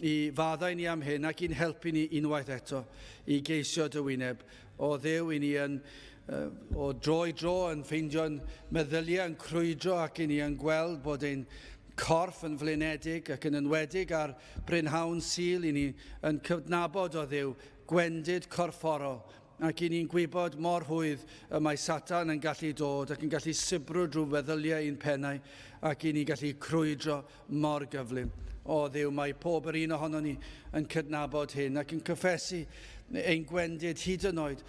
i faddau ni am hyn ac i'n helpu ni unwaith eto i geisio dy wyneb. O Dduw, i ni yn o dro i dro yn ffeindio'n meddyliau yn crwydro ac i ni yn gweld bod ein corff yn flinedig ac yn enwedig ar brynhawn Sul i ni yn cydnabod o Dduw gwendid corfforol ac i ni'n gwybod mor rhwydd y mae Satan yn gallu dod ac yn gallu sibrwd drwy feddyliau i'n pennau ac i ni'n gallu crwydro mor gyflym. O Dduw, mae pob yr un ohonon ni yn cydnabod hyn ac yn cyffesu ein gwendid hyd yn oed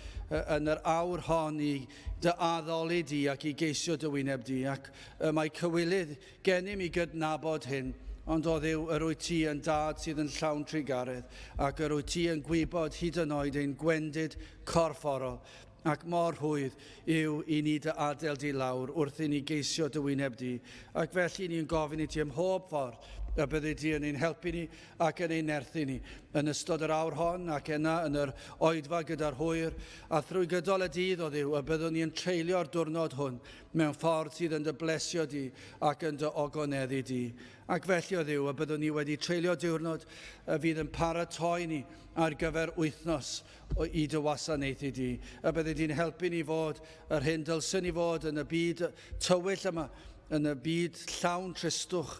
yn yr awr hon i dy addoli di ac i geisio dy wyneb di, ac y mae cywilydd gennym i gydnabod hyn. Ond o Dduw, yr wyt ti yn dad sydd yn llawn trugaredd, ac yr wyt ti yn gwybod hyd yn oed ein gwendid corfforol, ac mor rhwydd yw i ni dy adael di lawr wrth i ni geisio dy wyneb di. Ac felly ni'n gofyn i ti ym mhob ffordd y byddi di yn ein helpu ni ac yn ein nerthu ni yn ystod yr awr hon ac yna yn yr oedfa gyda'r hwyr a thrwy gydol y dydd, o Dduw, y byddwn ni yn treulio'r diwrnod hwn mewn ffordd sydd yn dy blesio di ac yn dy ogoneddu di. Ac felly, o Dduw, y byddwn ni wedi treulio diwrnod y fydd yn paratoi ni ar gyfer wythnos i dy wasanaethu di, y byddi di'n helpu ni fod yr hyn dylswn ni fod yn y byd tywyll yma, yn y byd llawn tristwch,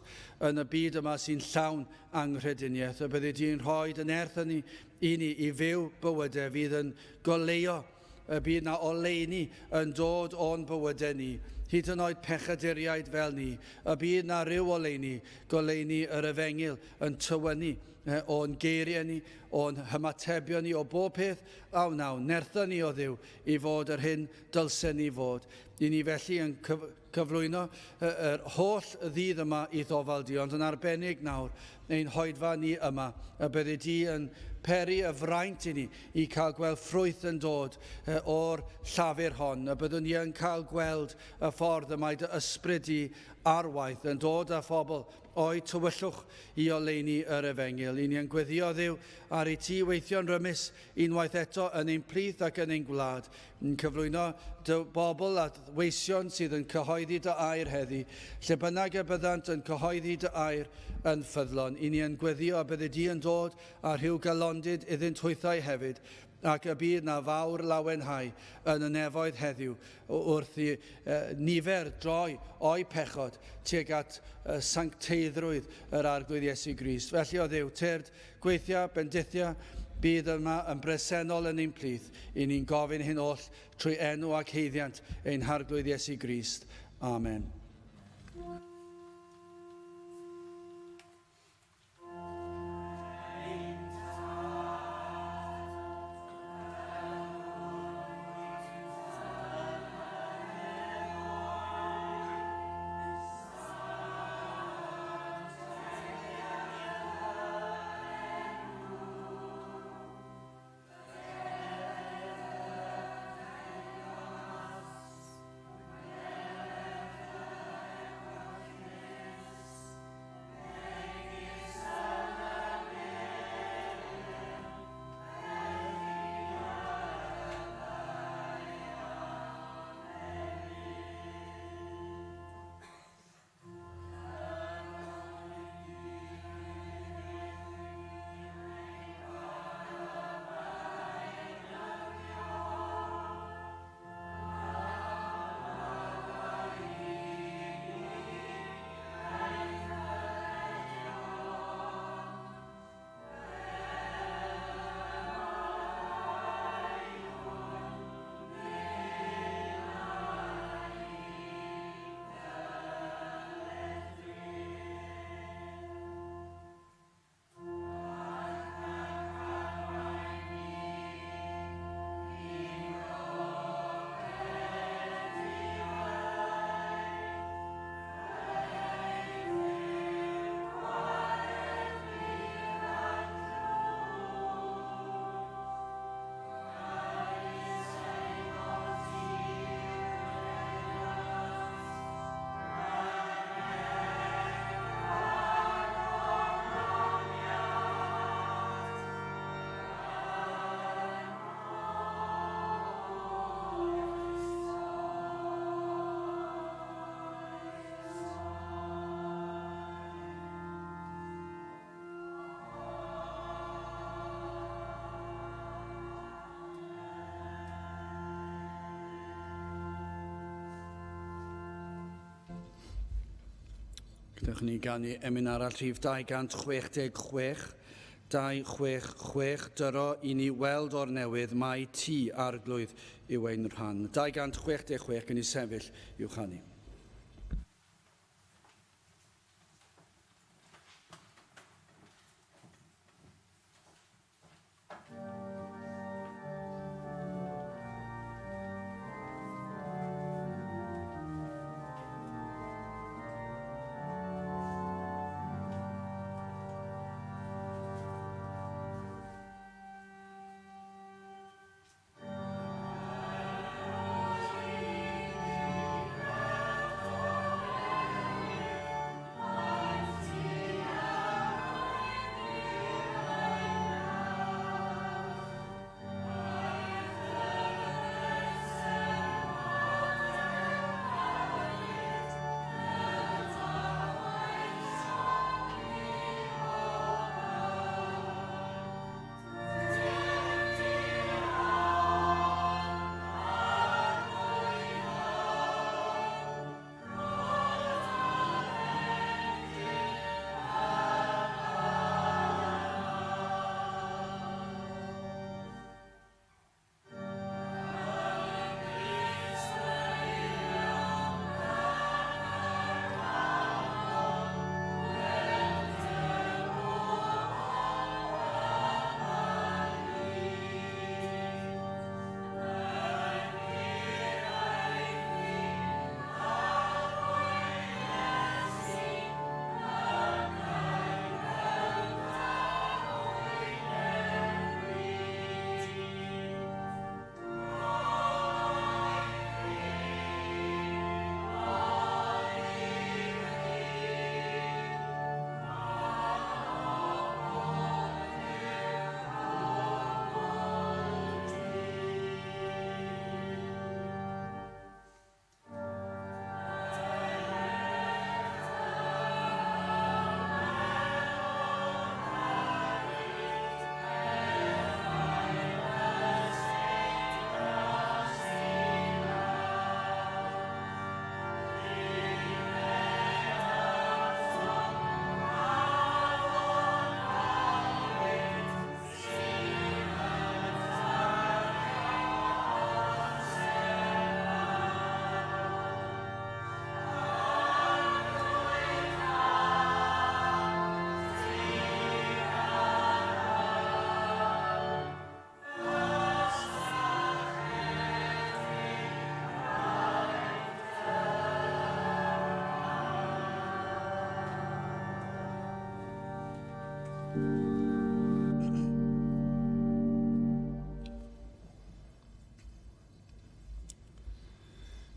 yn y byd yma sy'n llawn anghrediniaeth, y byddi di'n rhoi dy nerth yn ni, i ni i fyw bywydau fydd yn goleuo, y bydd na oleuni yn dod o'n bywydau ni, hyd yn oed pechaduriaid fel ni, y bydd na ryw oleuni, goleuni yr efengyl yn tywynnu o'n geiriau ni, o'n hymatebion ni, o bob peth a wnawn. Nertha ni, o Dduw, i fod yr hyn dylsen ni fod. I ni felly yn cyflwyno yr holl ddydd yma i'th ofal di, ond yn arbennig nawr, ein hoedfa ni yma, y byddi di yn peri y fraint i ni i cael gweld ffrwyth yn dod o'r llafur hon, y byddwn ni yn cael gweld y ffordd y mae dy ysbryd di ar waith yn dod â phobl o'u tywyllwch i oleuni yr efengyl. I ni yn gweddio, Dduw, ar i ti weithio'n rymus unwaith eto yn ein plith ac yn ein gwlad, yn cyflwyno dy bobl a weision sydd yn cyhoeddi dy air heddi, lle bynnag y byddant yn cyhoeddi dy air yn ffyddlon. I ni yn gweddio y byddi di yn dod â rhyw galondid iddynt hwythau hefyd, ac y bydd na fawr lawenhau yn y nefoedd heddiw wrth i nifer droi o'u pechod tuag at sancteiddrwydd yr Arglwydd Iesu Grist. Felly, o Dduw, tyrd, gweithia, bendithia, bydd yma yn bresennol yn ein plith, i ni'n gofyn hyn oll trwy enw ac haeddiant ein Harglwydd Iesu Grist. Amen. Dewch ni ganu emyn arall rhif 266, 266, dyro i ni weld o'r newydd mai ti, Arglwydd, yw ein rhan. 266, gen i sefyll i'w chanu.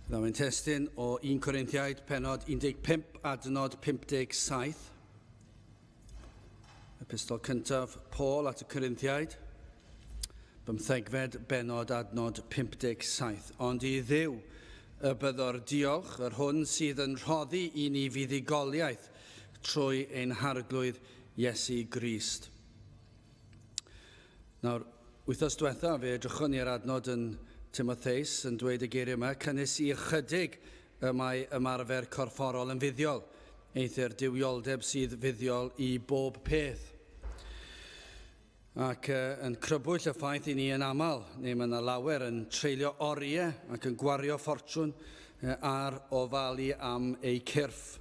Byddaf yn testun o 1 Corinthiaid penod 15 adnod 57. Epistol cyntaf Paul at y Corinthiaid, bymthegfed benod adnod 57. Ond i Dduw y byddo'r diolch, yr hwn sydd yn rhoddi i ni fuddugoliaeth trwy ein Harglwydd Iesu Grist. Nawr, wythnos diwetha, fe edrychon ni ar adnod yn Timotheus yn dweud y geiriau yma, cynnwys i ychydig y mae ymarfer corfforol yn fuddiol, eithr duwioldeb sydd fuddiol i bob peth. Ac yn crybwyll y ffaith i ni yn aml, neu mae yna lawer yn treulio oriau ac yn gwario ffortiwn ar ofalu am eu cyrff.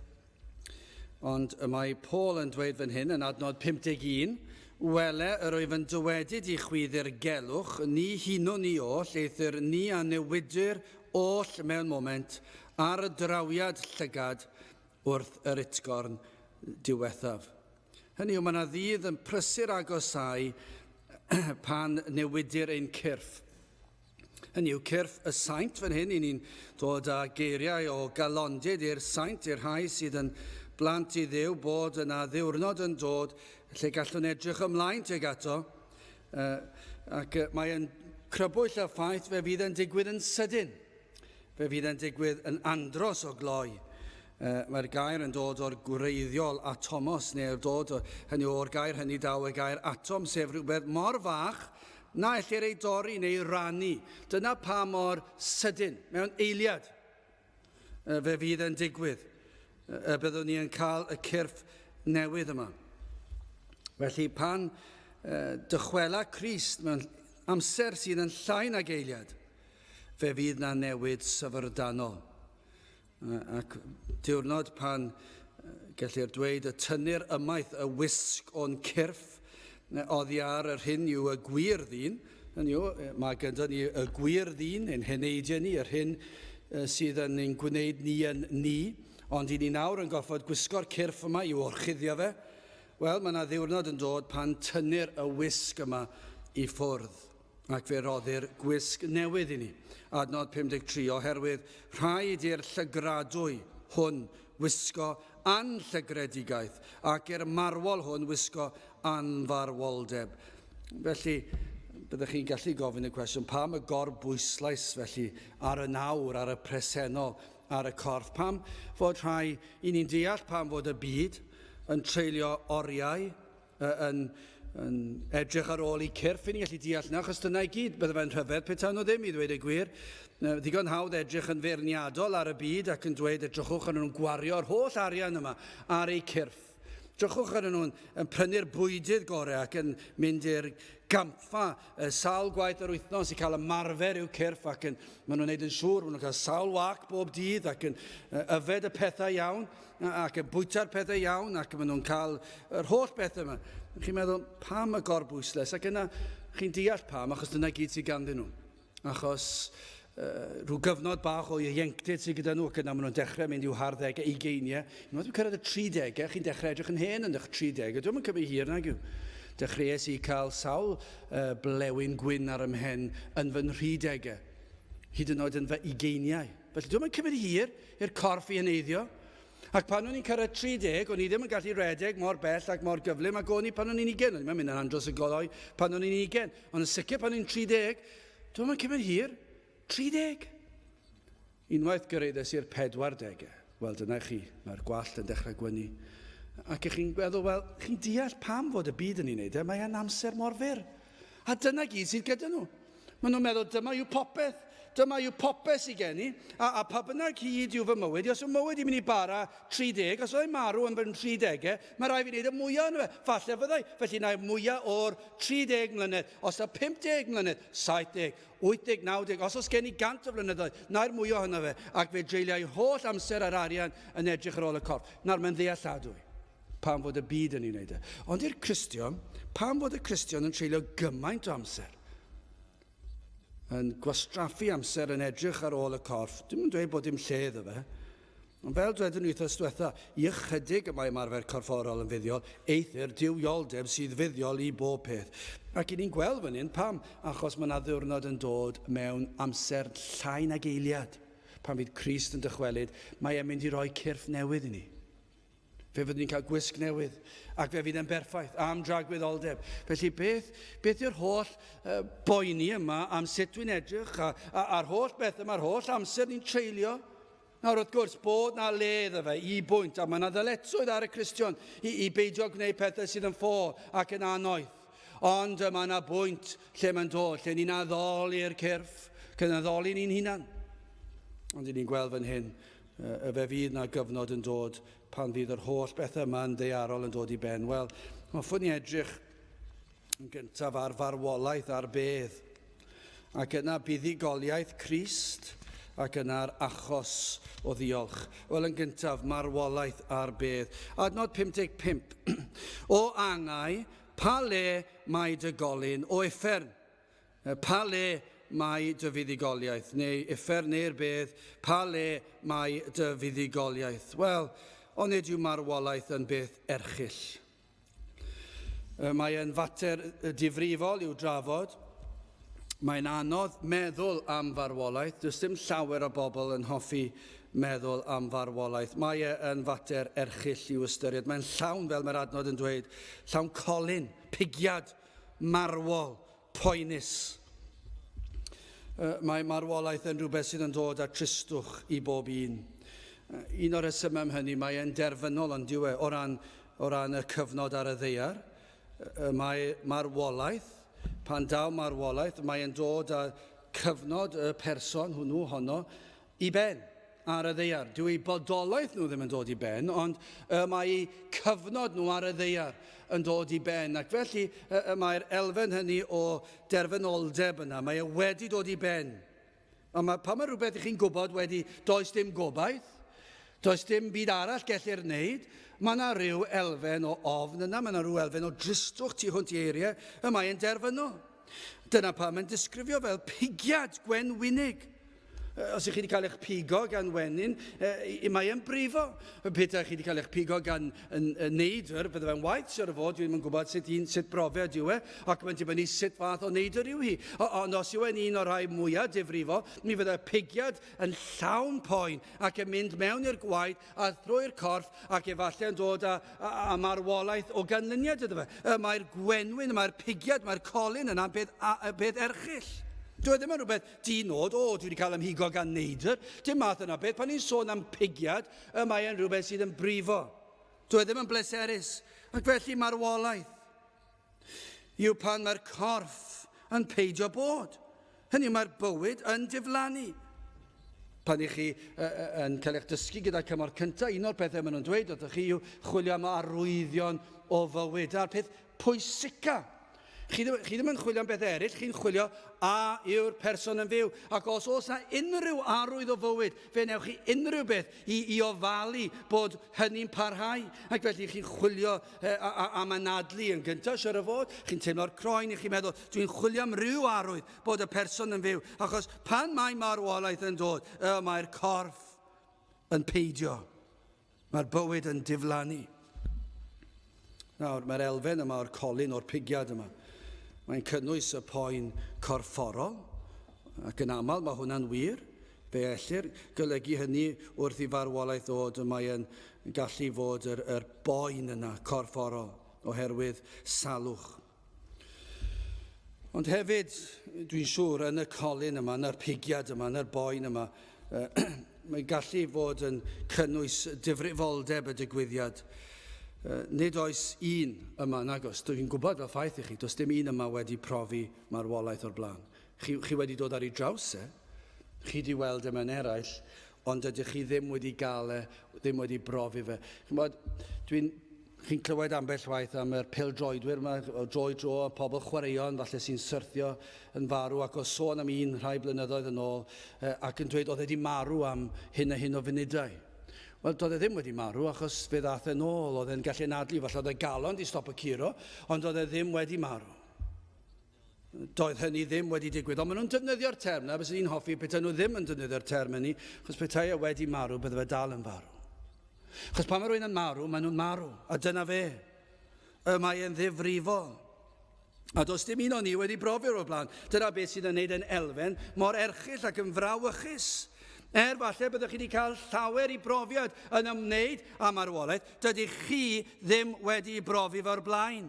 Ond y mae Paul yn dweud fan hyn yn adnod 51, Wele, yr wyf yn dywedyd i chwi ddirgelwch, ni hunwn ni oll, eithr ni a newidir oll mewn moment, ar y drawiad llygad wrth yr utgorn diwethaf. Hynny yw, mae yna ddydd yn prysur agosáu pan newidir ein cyrff. Hynny yw, cyrff y saint fan hyn, i ni'n dod â geiriau o galondid i'r saint, i'r rhai sydd yn blant i Dduw, bod yna ddiwrnod yn dod lle gallwn edrych ymlaen tuag ato, ac mae'n crybwyll y ffaith fe fydd yn digwydd yn sydyn. Fe fydd yn digwydd yn andros o gloi. Mae'r gair yn dod o'r gwreiddiol atomos, neu'r dod, hynny o'r gair hynny daw y gair atom, sef rhywbeth mor fach na ellir ei dorri neu rannu. Dyna pa mor sydyn, mewn eiliad, fe fydd yn digwydd. Y byddwn ni yn cael y cyrff newydd yma. Felly pan dychwela Crist mewn amser sydd yn llai nag eiliad, fe fydd na newid syfrdanol. Ac diwrnod pan gellir dweud y tynir ymaith y wisg o'n cyrff oddi ar yr hyn yw y gwir ddyn, hynny yw, mae gyda ni y gwir ddyn, ein heneidiau ni, yr hyn sydd yn ein gwneud ni yn ni, ond i ni nawr yn gorfod gwisgo'r cyrff yma i'w orchuddio fe, wel, mae yna ddiwrnod yn dod pan tynnir y wisg yma i ffwrdd ac fe roddir gwisg newydd i ni. Adnod 53, oherwydd rhaid i'r llygradwy hwn wisgo anllygredigaeth ac i'r marwol hwn wisgo anfarwoldeb. Felly, byddech chi'n gallu gofyn y cwestiwn, pam y gorbwyslais felly ar y nawr, ar y presennol, ar y corff? Pam fod rhai, i ni'n deall pam fod y byd yn treulio oriau yn, yn edrych ar ôl eu cyrff, i ni'n gallu deall na, achos dyna i gyd, bydde fe'n rhyfedd petai nhw ddim, i ddweud y gwir. Ddigon hawdd edrych yn feirniadol ar y byd ac yn dweud edrychwch arnyn nhw'n gwario'r holl arian yma ar eu cyrff. Drychwch arnyn nhw'n yn prynu'r bwydydd gorau ac yn mynd i'r gampfa sawl gwaith yr wythnos i cael ymarfer i'w cyrff ac yn, maen nhw'n gwneud yn siŵr, maen nhw'n cael sawl wac bob dydd ac yn yfed y pethau iawn ac yn bwyta'r pethau iawn ac maen nhw'n cael yr holl bethau yma. Chi'n meddwl, pam y gorbwyslais? Ac yna, chi'n deall pam, achos dyna gyd sydd ganddyn nhw. Achos rhyw gyfnod bach o ieuenctid sydd gyda nhw ac yna maen nhw'n dechrau mynd i'w harddegau, ugeiniau. Unwaith mae'n cyrraedd y 30au, chi'n dechrau edrych yn hen yn eich 30au. Dwi'n yn cymryd hir nag yw. Dechreuais i cael sawl blewyn gwyn ar 'y mhen yn fy nhridegau, hyd yn oed yn fy ugeiniau. Felly dwi'n yn cymryd hir i'r corff i heneiddio. Ac pan o'n i'n cyrraedd 30, o'n i ddim yn gallu rhedeg mor bell ac mor gyflym ag o'n i pan o'n i'n ugain. O'n i'n mynd yn andros o goloi pan o'n i'n ugain. Ond yn sicr pan o'n i'n 30, dwi'n mynd cymryd hir, 30. Unwaith gyraeddes i'r 40, wel dyna chi, mae'r gwallt yn dechrau gwynnu. Ac ych chi'n meddwl, wel, chi'n deall pam fod y byd yn ei wneud e, mae e'n amser mor fyr. A dyna gyd sydd gyda nhw. Maen nhw'n meddwl, dyma yw popeth, dyma yw popeth sydd gen i, a, a pa bynnag hyd yw fy mywyd i, os yw mywyd i'n mynd i bara 30, os fyddai'n marw yn fy 30au, mae rhaid fi wneud y mwyaf yna fe. Falle fyddai, felly na mwyaf o'r 30 mlynedd, os yw 50 mlynedd, 70, 80, 90, os oes gen i 100 o flynyddoedd, na'r mwyaf ohono fe, ac fe dreuliau holl amser a'r arian yn edrych ar ôl y corff. Nawr, mae'n ddealladwy pam fod y byd yn ei wneud e. Ond i'r Cristion, pam fod y Cristion yn treulio gymaint o amser yn gwastraffu amser yn edrych ar ôl y corff, dim yn dweud bod dim lle iddo fe, ond fel dwedwn ni wythnos diwetha, i ychydig y mae ymarfer corfforol yn fuddiol, eithr duwioldeb sydd fuddiol i bob peth. Ac i ni'n gweld fan hyn, pam? Achos mae yna ddiwrnod yn dod mewn amser llai nag eiliad. Pan fydd Crist yn dychwelyd, mae e'n mynd i roi cyrff newydd i ni. Fe fyddwn ni'n cael gwisg newydd, ac fe fydd e'n berffaith am dragwyddoldeb. Felly beth, beth yw'r holl uh, boeni yma am sut dwi'n edrych, a, a, a'r holl beth yma'r holl amser ni'n treulio? Nawr wrth gwrs, bod na le iddo fe i bwynt, a mae yna ddyletswydd ar y Cristion i, i beidio gwneud pethau sydd yn ffôl ac yn annoeth. Ond mae yna bwynt lle mae'n dod, lle ni'n addoli'r cyrff, cyn addoli ni'n hunan. Ond i ni'n gweld fan hyn, Y fe fydd 'na gyfnod yn dod pan fydd yr holl bethau yma yn ddaearol yn dod i ben. Wel, hoffwn i edrych yn gyntaf ar farwolaeth a'r bedd, ac yna buddugoliaeth Crist, ac yna'r achos o ddiolch. Wel, yn gyntaf, marwolaeth a'r bedd. Adnod 55. O angau, pa le mae dy golyn? O uffern, Pa le mae dy fuddugoliaeth? Neu uffern neu'r bedd, pa le mae dy fuddugoliaeth? Wel, onid yw marwolaeth yn beth erchyll? Mae e'n fater difrifol i'w drafod. Mae'n anodd meddwl am farwolaeth. Does dim llawer o bobl yn hoffi meddwl am farwolaeth. Mae e yn fater erchyll i'w ystyried. Mae'n llawn, fel mae'r adnod yn dweud, llawn colyn, pigiad, marwol, poenus. Mae marwolaeth yn rhywbeth sydd yn dod â tristwch i bob un. Un o'r rhesymau am hynny, mae e'n derfynol ond dyw e, o ran, o ran y cyfnod ar y ddaear. Mae marwolaeth, pan daw marwolaeth, mae e'n dod â cyfnod y person hwnnw, honno, i ben. ar y ddeiar. Dyw eu bodolaeth nhw ddim yn dod i ben, ond y mae eu cyfnod nhw ar y ddeiar yn dod i ben. Ac felly y, y mae'r elfen hynny o derfynoldeb yna, mae e wedi dod i ben. Ond mae, pan mae rhywbeth i chi'n gwybod wedi, does dim gobaith, does dim byd arall gellir wneud, mae yna rhyw elfen o ofn yna, mae yna rhyw elfen o dristwch tu hwnt i eiriau, y mae'n derfynol. Dyna pam mae'n disgrifio fel pigiad gwenwynig. Os ych chi wedi cael eich pigo gan wenyn, mae e'n brifo. Petai chi wedi cael eich pigo gan y neidr, bydde fe'n waith siwr o fod, dwi ddim yn gwybod sut, un, sut brofiad yw e, ac mae'n dibynnu sut fath o neidr yw hi. Ond os yw e'n un o'r rhai mwyaf difrifol, mi fydde pigiad yn llawn poen ac yn mynd mewn i'r gwaed a thrwy'r corff ac efallai yn dod â, â, â marwolaeth o ganlyniad iddo fe. Y mae'r gwenwyn, mae'r pigiad, mae'r colyn yna'n beth, a, beth erchyll. Dwi e ddim yn rhywbeth di-nod, o, dwi wedi cael ymhigo gan neidr. Dim math yna beth. Pan ni'n sôn am pigiad, y mae e'n rhywbeth sydd yn brifo. Dwi e ddim yn bleserus. Ac felly marwolaeth yw pan mae'r corff yn peidio bod. Hynny yw, mae'r bywyd yn diflannu. Pan i chi yn cael eich dysgu gyda cymorth cyntaf, un o'r pethau maen nhw'n dweud wrthych chi yw chwilio am arwyddion o fywyd. A'r peth pwysica Chi ddim, chi ddim yn chwilio am bethau eraill, chi'n chwilio a yw'r person yn fyw. Ac os oes na unrhyw arwydd o fywyd, fe newch chi unrhyw beth i, i ofalu bod hynny'n parhau. Ac felly chi'n chwilio eh, am anadlu yn gyntaf, siwr o fod. Chi'n teimlo'r croen, i chi'n meddwl, dwi'n chwilio am ryw arwydd bod y person yn fyw. Achos pan mae marwolaeth yn dod, y mae'r corff yn peidio. Mae'r bywyd yn diflannu. Nawr, mae'r elfen yma o'r colyn, o'r pigiad yma, mae'n cynnwys y poen corfforol, ac yn aml mae hwnna'n wir. Fe ellir golygu hynny wrth i farwolaeth ddod, y mae'n gallu fod yr, yr boen yna corfforol oherwydd salwch. Ond hefyd, dwi'n siŵr, yn y colyn yma, yn yr pigiad yma, yn yr boen yma, mae'n gallu fod yn cynnwys difrifoldeb y digwyddiad. Nid oes un yma, nag oes, dwi'n gwybod fel ffaith i chi, does dim un yma wedi profi marwolaeth o'r blaen. Chi, chi wedi dod ar ei draws e, chi wedi weld e mewn eraill, ond ydych chi ddim wedi gael e, ddim wedi brofi fe. Chymod, dwi'n Chi'n clywed ambell waith am yr pêl-droedwyr yma, o dro i dro, a pobl chwaraeon falle sy'n syrthio yn farw, ac o sôn am un rhai blynyddoedd yn ôl, ac yn dweud oedd e wedi marw am hyn a hyn o funudau. Wel, doedd e ddim wedi marw, achos fe ddaeth e'n ôl, oedd e'n gallu anadlu, falle oedd e galon di stop y curo, ond oedd e ddim wedi marw. Doedd hynny ddim wedi digwydd, ond maen nhw'n defnyddio'r term na, byswn i'n hoffi petai nhw ddim yn defnyddio'r term hynny, achos petai e wedi marw, bydde fe dal yn farw. Achos pan mae rhywun yn marw, maen nhw'n marw, a dyna fe. Y mae e'n ddifrifol. A does dim un o'n ni wedi brofi o'r blaen. Dyna beth sydd yn neud yn elfen mor erchyll ac yn frawychus. Er falle byddwch chi wedi cael llawer i brofiad yn ymwneud â marwolaeth, dydych chi ddim wedi brofi fo'r blaen.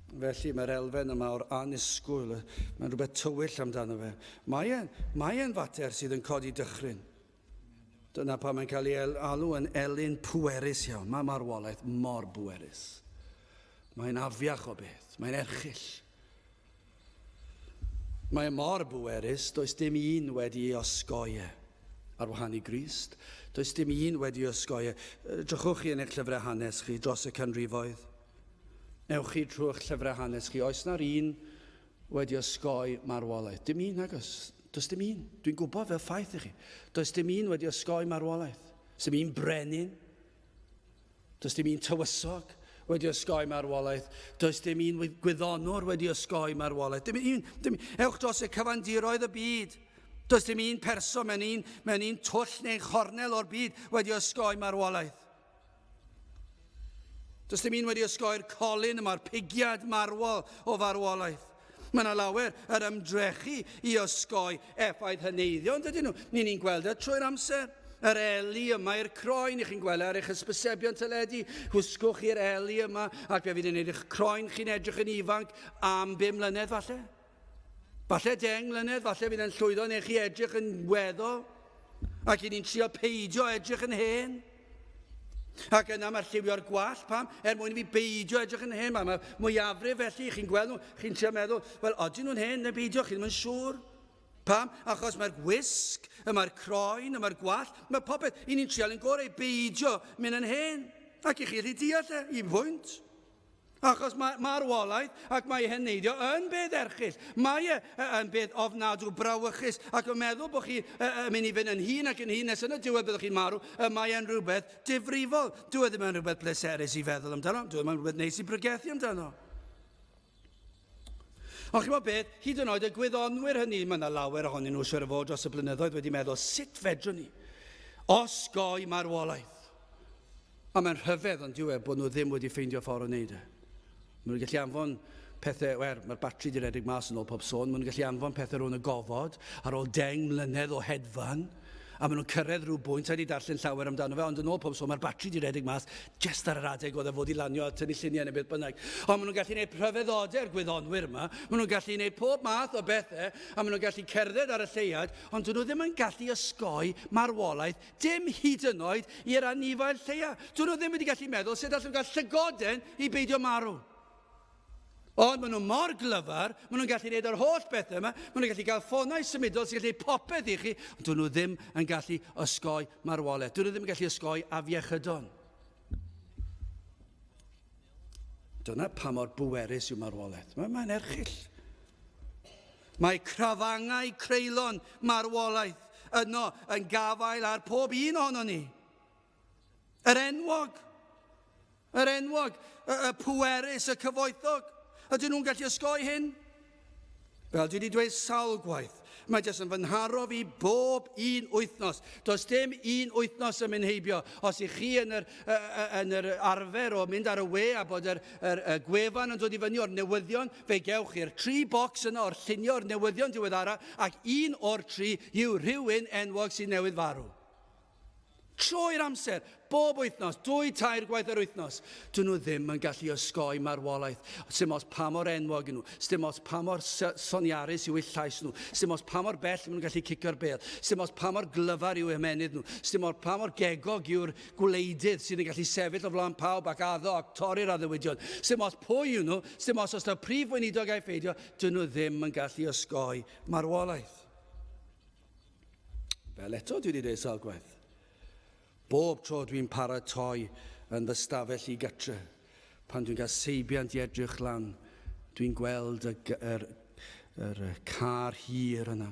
Felly mae'r elfen yma o'r annisgwyl, mae'n rhywbeth tywyll amdano fe. Mae e'n, mae e'n fater sydd yn codi dychryn. Dyna pa mae'n cael ei alw yn elyn pwerus iawn. Mae marwolaeth mor bwerus. Mae'n afiach o beth, mae'n erchyll. Mae e mor bwerus, does dim un wedi ei osgoi e. Ar wahân i Grist, does dim un wedi ei osgoi e. Drychwch chi yn eich llyfrau hanes chi dros y canrifoedd. Ewch chi trwy'ch llyfrau hanes chi. Oes na'r un wedi osgoi marwolaeth? Dim un, nag oes. Does dim un. Dwi'n gwybod fel ffaith i chi. Does dim un wedi osgoi marwolaeth. Does dim un brenin. Does dim un tywysog wedi osgoi marwolaeth. Does dim un gwyddonwr wedi osgoi marwolaeth. Dim un, dim, ewch dros y cyfandiroedd y byd. Does dim un person mewn un, mewn un twll neu chornel o'r byd wedi osgoi marwolaeth. Does dim un wedi osgoi'r colyn yma'r pigiad marwol o farwolaeth. Mae yna lawer yr ymdrechu i osgoi effaith heneiddio, ond ydyn nhw? Ni'n ni'n gweld e trwy'r amser. Yr eli yma i'r croen, i chi'n gweld e ar eich hysbysebion teledu, hwsgwch i'r eli yma, ac fe fydd yn gwneud eich croen chi'n edrych yn ifanc am bum mlynedd falle. Falle 10 mlynedd, falle fydd e'n llwyddo neu chi edrych yn weddol. Ac i ni'n trio peidio edrych yn hen. Ac yna mae'r lliwio'r gwallt, pam? Er mwyn i fi beidio edrych yn hen. Mae mwyafrif felly, chi'n gweld nhw, chi'n trio meddwl, wel, odyn nhw'n hen neu beidio, chi ddim yn siŵr. Pam? Achos mae'r gwisg Y mae'r croen, y mae'r gwallt, mae popeth. I ni'n trial yn gorau beidio mynd yn hen. Ac i chi allu deall e, i bwynt. Achos mae marwolaeth ac mae heneiddio yn beth erchyll. Mae e yn beth ofnadw brawychus ac yn meddwl bod chi yn mynd i fynd yn hŷn ac yn hŷn nes yn y diwedd byddwch chi'n marw, y mae e'n rhywbeth difrifol. Dyw e ddim yn rhywbeth pleserus i feddwl amdano, dyw e ddim yn rhywbeth neis i bregethu amdano. Ond chi'n gwybod beth, hyd yn oed y gwyddonwyr hynny, mae yna lawer ohonyn nhw siwr o fod dros y blynyddoedd wedi meddwl sut fedrwn ni osgoi marwolaeth. A mae'n rhyfedd ond yw e bod nhw ddim wedi ffeindio ffordd o wneud e. Maen nhw'n gallu anfon pethau, wel, mae'r batri wedi rhedeg mas yn ôl pob sôn, maen nhw'n gallu anfon pethau rhwng y gofod ar ôl 10 mlynedd o hedfan, a maen nhw'n cyrraedd rhyw bwynt, sa'i wedi darllen llawer amdano fe, ond yn ôl pob sôn mae'r batri wedi rhedeg mas jyst ar yr adeg oedd e fod i lanio a tynnu lluniau neu beth bynnag. Ond maen nhw'n gallu gwneud rhyfeddodau'r gwyddonwyr yma, maen nhw'n gallu gwneud pob math o bethau, a maen nhw'n gallu cerdded ar y lleuad, ond dyn nhw ddim yn gallu osgoi marwolaeth Dim hyd yn oed i'r anifail lleia. Dyn nhw ddim wedi gallu meddwl sut allan nhw gael llygoden i beidio marw. Ond maen nhw mor glyfar, maen nhw'n gallu gwneud yr holl bethau yma, maen nhw'n gallu cael ffonau symudol sy'n gallu gwneud popeth i chi, ond dyn nhw ddim yn gallu osgoi marwolaeth. Dyn nhw ddim yn gallu osgoi afiechydon. Dyna pa mor bwerus yw marwolaeth. Mae'n mae erchyll. Mae crafangau creulon marwolaeth yno yn gafael ar pob un ohonon ni. Yr enwog, yr enwog, y, y pwerus, y cyfoethog. Ydyn nhw'n gallu osgoi hyn? Fel dwi wedi dweud sawl gwaith, mae jyst yn fy nharo fi bob un wythnos. Does dim un wythnos yn mynd heibio. Os ych chi yn yr, yn yr arfer o mynd ar y we a bod yr, yr, y gwefan yn dod i fyny o'r newyddion, Fe gewch chi'r tri bocs yna o'r lluniau o'r newyddion diweddara ac un o'r tri yw rhywun enwog sydd newydd farw. Trwy'r amser, bob wythnos, dwy, tair gwaith yr wythnos, dyn nhw ddim yn gallu osgoi marwolaeth. Sdim ots pa mor enwog nhw, sdim ots pa mor soniarus yw eu llais nhw, sdim ots pa mor bell maen nhw'n gallu cicio'r bêl, sdim ots pa mor glyfar yw eu hymennydd nhw, sdim ots pa mor gegog yw'r gwleidydd sydd yn gallu sefyll o flaen pawb ac addo ac torri'r addewidion. Sdim ots pwy yw nhw, sdim ots os taw prif weinidog ai pheidio, dyn nhw ddim yn gallu osgoi marwolaeth. Fel eto dwi wedi dweud sawl gwaith, bob tro dwi'n paratoi yn fy stafell i gatre, pan dwi'n cael seibiant i edrych lan, dwi'n gweld y, yr, yr car hir yna,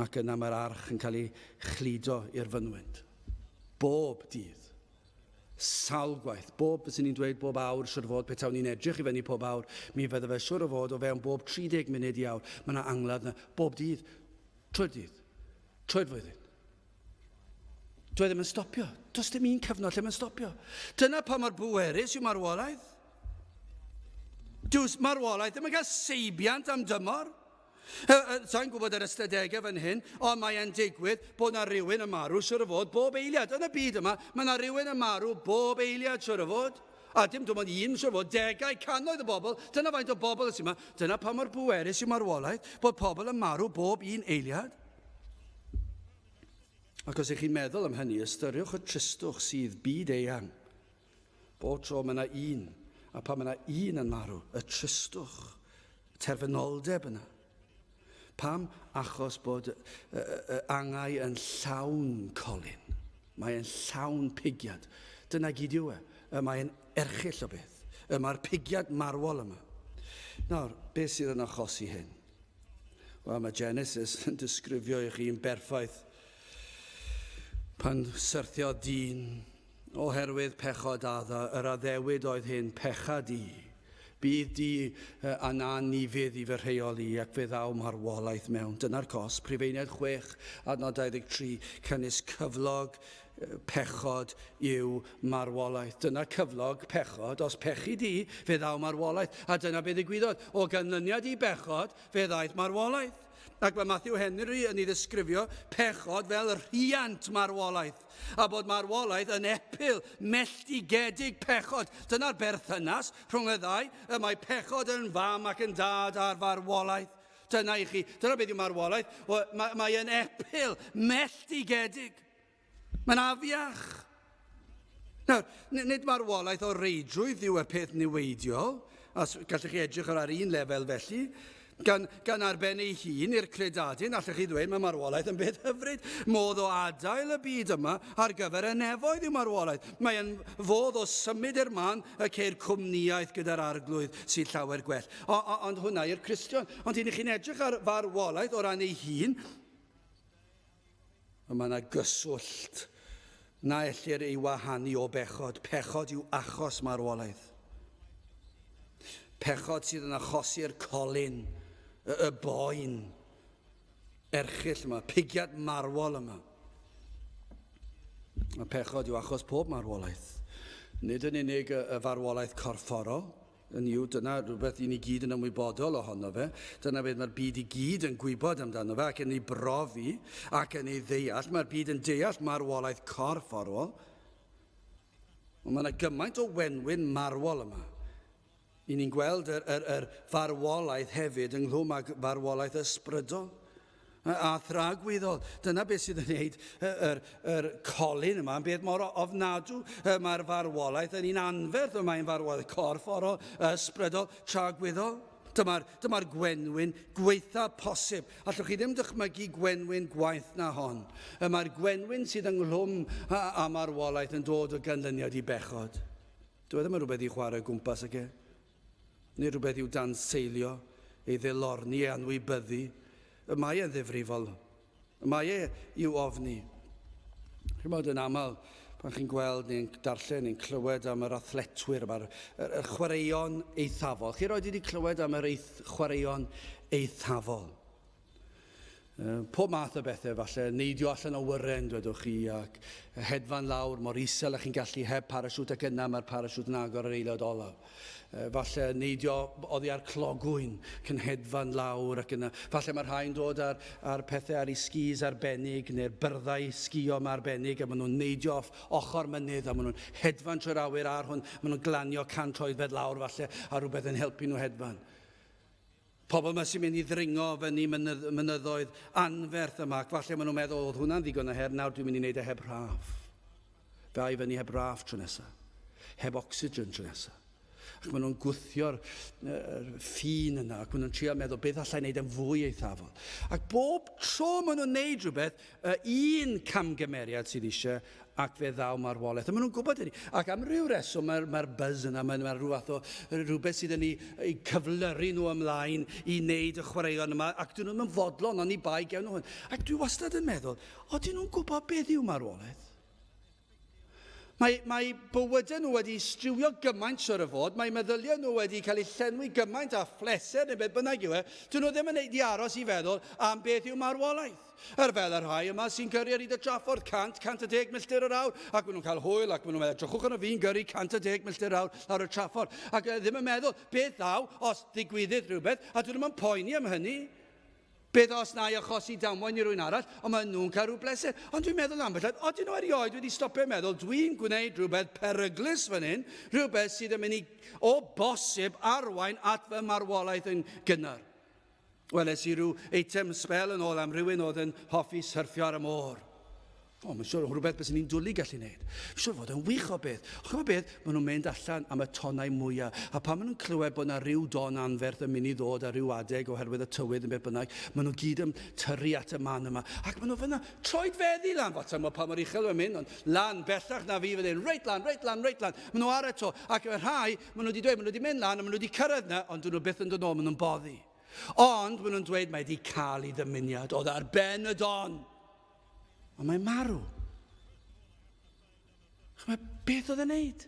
ac yna mae'r arch yn cael ei chludo i'r fynwent. Bob dydd. Sawl gwaith. Bob, fyswn i'n dweud bob awr, siwr o fod, petawn i'n edrych i fyny pob awr, mi fydde fe siwr o fod o fewn bob 30 munud i awr. Mae yna angladd yna, bob dydd, trwy'r dydd, trwy'r flwyddyn. Dwi e ddim yn stopio. Does dim un cyfnod lle mae'n stopio. Dyna pa mor bwerus yw marwolaeth. Dyw marwolaeth ddim yn cael seibiant am dymor. Sa'n gwybod yr ystadegau fan hyn, ond mae e'n digwydd bod na rhywun yn marw, siwr o fod, bob eiliad. Yn y byd yma, mae na rhywun yn marw bob eiliad, siwr o fod. A dim dim ond un, siwr o fod, degau, cannoedd o bobl. Dyna faint o bobl sy'n yma. Dyna pa mor bwerus yw marwolaeth, bod pobl yn marw bob un eiliad. Ac os ych chi'n meddwl am hynny, ystyriwch y tristwch sydd byd eang. Bob tro mae yna un, a pan mae yna un yn marw, y tristwch, y terfynoldeb yna. Pam? Achos bod y, y, y angau yn llawn colyn. Mae e'n llawn pigiad. Dyna gyd yw e. Y mae'n erchyll o beth. Y mae'r pigiad marwol yma. Nawr, beth sydd yn achosi hyn? Wel, mae Genesis yn disgrifio i chi'n berffaith. Pan syrthiodd dyn Oherwydd pechod Adda, yr addewid oedd hyn, Pecha di, bydd di a na ni fydd i fy rheol i, ac fe ddaw marwolaeth mewn. Dyna'r cosb. Rhufeiniaid 6, adnod 23, cynnwys cyflog pechod yw marwolaeth. Dyna cyflog pechod. Os pechi di, fe ddaw marwolaeth. A dyna be ddigwyddodd. O ganlyniad i bechod, fe ddaeth marwolaeth. Ac mae Matthew Henry yn ei ddisgrifio pechod fel rhiant marwolaeth, a bod marwolaeth yn epil melltigedig pechod. Dyna'r berthynas rhwng y ddau. Y mae pechod yn fam ac yn dad ar farwolaeth. Dyna i chi. Dyna beth yw marwolaeth. Mae, mae yn epil melltigedig. Mae'n afiach. Nawr, nid marwolaeth o reidrwydd yw y peth niweidiol, os gallwch chi edrych ar un lefel felly. Gan, gan ar ben ei hun i'r credadun, allech chi ddweud, mae marwolaeth yn beth hyfryd. Modd o adael y byd yma ar gyfer y nefoedd yw marwolaeth. Mae'n fodd o symud i'r man y ceir cwmnïaeth gyda'r arglwydd sydd llawer gwell. O, o, ond hwnna i'r Cristion. Ond i chi'n edrych ar farwolaeth o ran ei hun, mae yna gyswllt na ellir ei wahanu o bechod. Pechod yw achos marwolaeth. Pechod sydd yn achosi'r colyn, y, y boen erchyll yma, pigiad marwol yma. Y pechod yw achos pob marwolaeth. Nid yn unig y, y farwolaeth corfforol, Hynny yw, dyna rhywbeth i ni gyd yn ymwybodol ohono fe. Dyna beth mae'r byd i gyd yn gwybod amdano fe ac yn ei brofi ac yn ei ddeall. Mae'r byd yn deall marwolaeth corfforol. Ond mae yna gymaint o wenwyn marwol yma. I ni'n gweld yr, yr, yr farwolaeth hefyd ynghlwm ag farwolaeth ysbrydol a thragwyddol. Dyna beth sydd yn gwneud yr, yr colyn yma yn beth mor ofnadw. Mae'r farwolaeth yn un anferth, mae'n farwolaeth corfforol, ysbrydol, tragwyddol. Dyma'r dyma gwenwyn gweitha posib. Allwch chi ddim dychmygu gwenwyn gwaeth na hon. Mae'r gwenwyn sydd ynghlwm â marwolaeth yn dod o ganlyniad i bechod. Dyw e ddim yn rhywbeth i chwarae o gwmpas ag e. Nid rhywbeth i'w danseilio, ei ddelorni, ei anwybyddu. Y mae e'n ddifrifol. Y mae e i'w ofni. Chymod, yn aml, pan chi'n gweld neu'n darllen neu'n clywed am yr athletwyr, mae'r yr, yr chwaraeon eithafol. Chi roed wedi clywed am yr eith, chwaraeon eithafol. Pob math o bethau falle, neidio allan o wyren, dwedwch chi, ac hedfan lawr mor isel â chi'n gallu heb parasiwt ac yna mae'r parasiwt yn agor yr eiliad olaf. Falle neidio oddi ar clogwyn cyn hedfan lawr ac yna. Falle mae rhai'n dod ar, ar pethau ar eu skis arbennig neu'r byrddau sgio yma arbennig a maen nhw'n neidio off ochr mynydd a maen nhw'n hedfan trwy'r awyr ar hwn, maen nhw'n glanio 100 troedfedd lawr falle a rhywbeth yn helpu nhw hedfan. Pobl yma sy'n mynd i ddringo fyny mynydd, mynyddoedd anferth yma, ac falle maen nhw'n meddwl, oedd hwnna'n ddigon o her, nawr dwi'n mynd i wneud e heb raff. Fe ai fyny heb raff tro nesaf, heb ocsigen tro nesaf. Ac maen nhw'n gwthio'r ffin yna, ac maen nhw'n trio meddwl beth allai wneud yn fwy eithafol. Ac bob tro maen nhw'n wneud rhywbeth, Y un camgymeriad sydd eisiau ac fe ddaw marwolaeth. A maen nhw'n gwybod hynny. Ac am ryw reswm mae'r mae buzz yna, mae, mae rhyw fath o rhywbeth sydd yn ei, ei cyflyru nhw ymlaen i wneud y chwaraeon yma ac dyn nhw'n fodlon ond i bai gewn nhw hwn. Ac dwi wastad yn meddwl, odyn nhw'n gwybod beth yw marwolaeth? Mae, mae bywydau nhw wedi striwio gymaint siwr o fod, mae meddyliau nhw wedi cael eu llenwi gymaint â phleser neu beth bynnag yw e, dyn nhw ddim yn ei aros i feddwl am beth yw marwolaeth. Er fel y rhai yma sy'n gyrru ar hyd y draffordd 100, 110 milltir yr awr, ac maen nhw'n cael hwyl, ac maen nhw'n meddwl, drychwch arno fi'n gyrru 110 milltir yr awr lawr y traffordd, ac ddim yn meddwl beth ddaw os ddigwyddith rhywbeth, a dyn nhw'n poeni am hynny. Beth os na i achosi damwain i rywun arall, ond maen nhw'n cael rhyw bleser. Ond dwi'n meddwl ambell waith, odyn nhw erioed wedi stopio meddwl, dwi'n gwneud rhywbeth peryglus fan hyn, rhywbeth sydd yn mynd i, o bosib, arwain at fy marwolaeth yn gynnar. Weles i rhyw eitem sbel yn ôl am rhywun oedd yn hoffi syrffio ar y môr. O, mae'n siŵr rhywbeth bys ni'n dwlu gallu wneud. Mae'n siŵr fod yn wych o beth. Ond chymod beth, maen nhw'n mynd allan am y tonnau mwyaf. A pan maen nhw'n clywed bod yna rhyw don anferth yn mynd i ddod ar ryw adeg oherwydd y tywydd yn beth bynnag, maen nhw gyd yn tyrru at y man yma. Ac maen nhw fyna, troedfeddi lan, falle mo pa mor uchel mae'n mynd, ond lan, bellach na fi fan hyn, reit lan, reit lan, reit lan. Maen nhw ar y to. Ac y rhai, maen nhw wedi dweud, maen nhw wedi mynd lan a maen nhw wedi cyrraedd yna, ond dyn nhw byth yn dod nôl, maen nhw'n boddi. Ond maen nhw'n dweud mae wedi cael ei ddymuniad, oedd ar ben y don. Ond mae'n marw. Chymod, beth oedd e'n neud?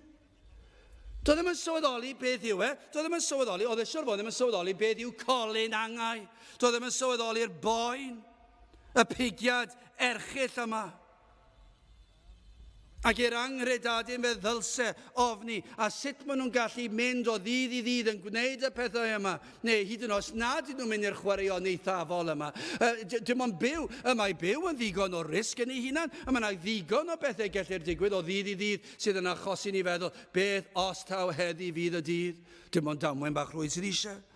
Doedd ddim yn sylweddoli beth yw e. Doedd ddim yn sylweddoli, oedd e siwr fod ddim yn sylweddoli beth yw colyn angau. Doedd ddim yn sylweddoli'r boen, y pigiad erchyll yma. Ac i'r anghredadun fe ddylse ofni, a sut maen nhw'n gallu mynd o ddydd i ddydd yn gwneud y pethau yma, neu hyd yn os nad ydyn nhw'n mynd i'r chwaraeon eithafol yma. Dim ond byw, y mae byw yn ddigon o risg yn ei hunan, a mae yna ddigon o bethau gellir digwydd o ddydd i ddydd sydd yn achosi ni feddwl, beth os taw heddi fydd y dydd? Dim ond damwain bach rhwydd sydd eisiau.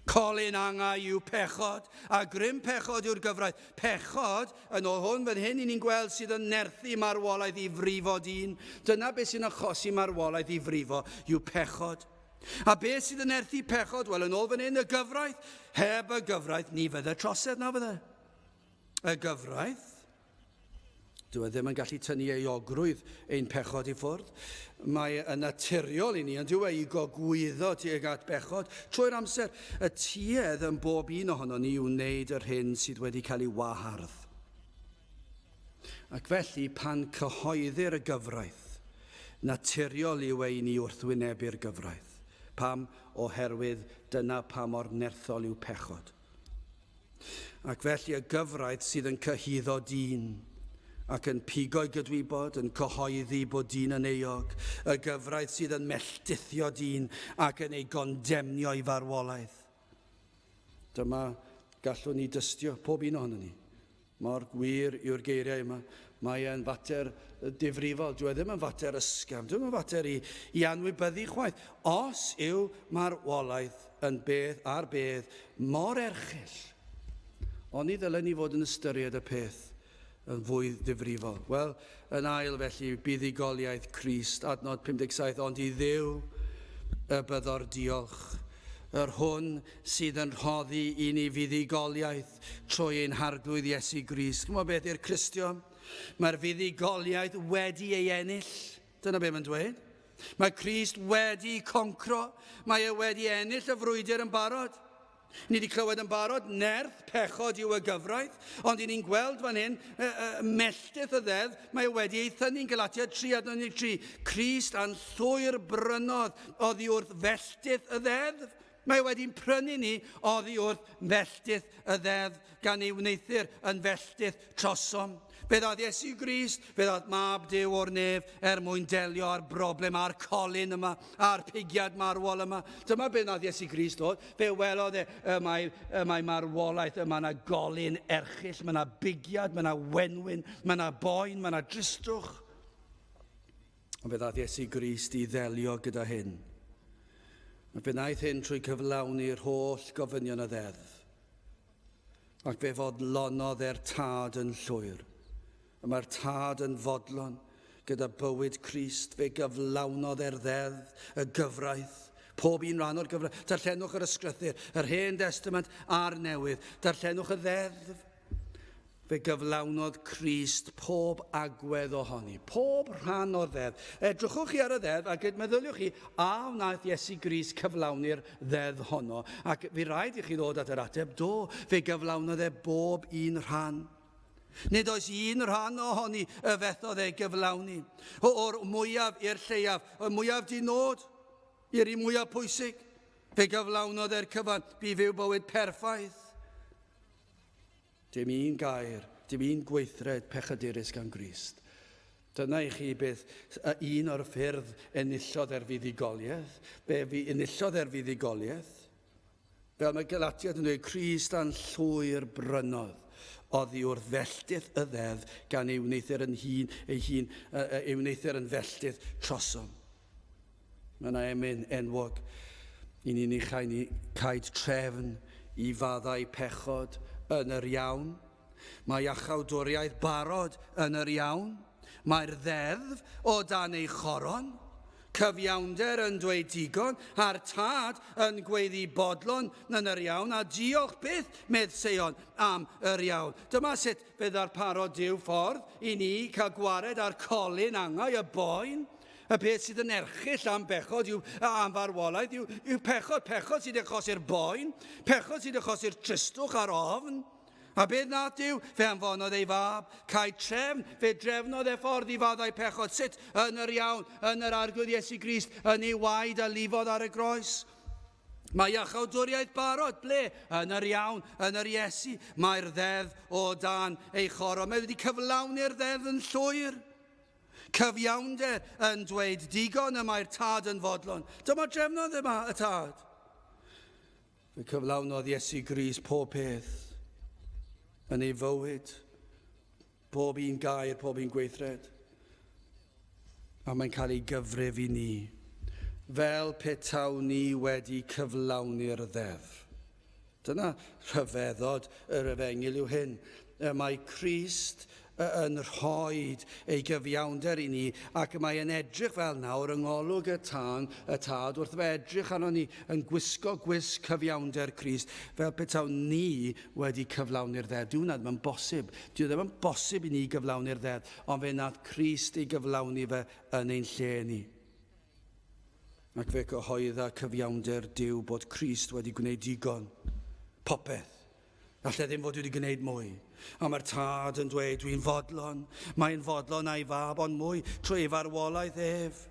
Colyn angau yw pechod, a grym pechod yw'r gyfraith. Pechod, yn ôl hwn fan hyn, i ni'n gweld sydd yn nerthu marwolaeth i frifo dyn. Dyna beth sy'n achosi marwolaeth i frifo, yw pechod. A beth sydd yn erthu pechod? Wel, yn ôl fan hyn, y gyfraith. Heb y gyfraith, ni fydde trosedd na fydde. Y gyfraith, dyw e ddim yn gallu tynnu euogrwydd ein pechod i ffwrdd. Mae yn naturiol i ni, yn dyw e, i gogwyddo tuag at bechod. Trwy'r amser, y tuedd yn bob un ohono ni i wneud yr hyn sydd wedi cael ei wahardd. Ac felly, pan cyhoeddir y gyfraith, naturiol yw e i ni wrthwynebu'r gyfraith. Pam? Oherwydd dyna pa mor nerthol yw pechod. Ac felly y gyfraith sydd yn cyhuddo dyn, ac yn pigo'i gydwybod, yn cyhoeddi bod dyn yn euog, y gyfraith sydd yn melltithio dyn ac yn ei gondemnio i farwolaeth. Dyma gallwn ni dystio, pob un ohonon ni, Mor gwir yw'r geiriau yma. Mae e'n fater difrifol. Dyw e ddim yn fater ysgafn. Dyw e ddim yn fater i, i anwybyddu chwaith. Os yw marwolaeth yn beth ar beth mor erchyll, oni ddylen ni fod yn ystyried y peth yn fwy ddifrifol? Wel, yn ail felly, buddugoliaeth Crist, adnod 57, ond i Dduw y byddo'r diolch, yr hwn sydd yn rhoddi i ni fuddugoliaeth trwy ein Harglwydd Iesu Grist. Chymod beth i'r Cristion? Mae'r fuddugoliaeth wedi ei ennill. Dyna beth mae'n dweud. Mae Crist wedi concro. Mae e wedi ennill y frwydr yn barod. Ni wedi clywed yn barod, nerth pechod yw y gyfraith, ond i ni'n gweld fan hyn, melltith y ddeddf, mae e wedi ei thynnu'n Galatia 3 adnod 13. Crist a'n llwyr brynodd oddi wrth felltith y ddeddf. Mae wedi'n prynu ni oddi wrth felltith y ddeddf gan ei wneuthur yn felltith trosom. Fe ddaeth Iesu Grist, fe ddaeth Mab Duw o'r nef er mwyn delio â'r broblem, â'r colyn yma, â'r pigiad marwol yma. Dyma beth wnaeth Iesu Grist ddod. Fe welodd e, y mae, y mae marwolaeth, y mae yna golyn erchyll, mae yna bigiad, mae yna wenwyn, mae yna boen, mae yna dristwch. Ond fe ddaeth Iesu Grist i ddelio gyda hyn. Ac fe wnaeth hyn trwy cyflawni'r holl gofynion y ddeddf. Ac fe fodlonodd e'r Tad yn llwyr. Y mae'r Tad yn fodlon gyda bywyd Crist. Fe gyflawnodd e'r ddeddf, y gyfraith, pob un rhan o'r gyfraith. Darllenwch yr ysgrythur, yr Hen Destament a'r Newydd. Darllenwch y ddeddf. Fe gyflawnodd Crist pob agwedd ohoni, pob rhan o'r ddeddf. Edrychwch chi ar y ddeddf ac meddyliwch chi, a wnaeth Iesu Grist cyflawni'r ddeddf honno? Ac fe raid i chi ddod at yr ateb, do, fe gyflawnodd e bob un rhan. Nid oes un rhan ohoni y fethodd e gyflawni. O'r mwyaf i'r lleiaf, y mwyaf di nod, i'r un mwyaf pwysig. Fe gyflawnodd e'r cyfan, bu fyw bywyd perffaith. Dim un gair, dim un gweithred pechadurus gan Grist. Dyna i chi beth, un o'r ffyrdd enillodd er fuddugoliaeth, be fi enillodd er fuddugoliaeth. Fel mae Galatiad yn dweud, Crist a'n llwyr brynodd oddi wrth felltith y ddeddf gan ei wneuthur yn hun, ei hun, ei wneuthur yn felltith trosom. Mae yna emyn enwog i ni'n ei chael ni caid trefn i faddau pechod yn yr iawn. Mae iachawdwriaeth barod yn yr iawn. Mae'r ddeddf o dan ei choron. Cyfiawnder yn dweud digon, a'r tad yn gweiddi bodlon yn yr iawn, a diolch byth, medd Seion, am yr iawn. Dyma sut fe ddarparodd Duw ffordd i ni cael gwared ar colyn angau y boen. Y peth sydd yn erchyll am bechod yw, am farwolaeth yw, yw pechod. Pechod sydd achosi'r boen, pechod sydd achosi'r tristwch a'r ofn. A beth nath Duw? Fe anfonodd ei fab, cae trefn, fe drefnodd e ffordd i faddau pechod. Sut? Yn yr iawn, yn yr Arglwydd Iesu Grist, yn ei waed a lifodd ar y groes. Mae iachawdwriaeth barod, ble? Yn yr iawn, yn yr Iesu. Mae'r ddeddf o dan ei choro. Mae wedi cyflawni'r ddeddf yn llwyr. Cyfiawnder yn dweud digon y mae'r tad yn fodlon. Dyma drefnodd yma y tad. Fe cyflawnodd Iesu Grist pob peth yn ei fywyd, pob un gair, pob un gweithred. A mae'n cael ei gyfrif i ni fel petawn ni wedi cyflawni'r ddeddf. Dyna rhyfeddod yr efengyl yw hyn. Y mae Crist yn rhoi ei gyfiawnder i ni ac mae e'n edrych fel nawr yng ngolwg y tân, y tad wrth fe edrych arno ni yn gwisgo gwisg cyfiawnder Crist fel petawn ni wedi cyflawni'r ddeddf. Dyw hwnna ddim yn bosib. Dyw e ddim yn bosib i ni gyflawni'r ddeddf, ond fe nath Crist ei gyflawni fe yn ein lle ni. Ac fe gyhoedda cyfiawnder Duw bod Crist wedi gwneud digon. Popeth. Alle ddim fod wedi gwneud mwy. A mae'r tad yn dweud, dwi'n fodlon. Mae'n fodlon a'i fab, ond mwy, trwy ei farwolaeth ef.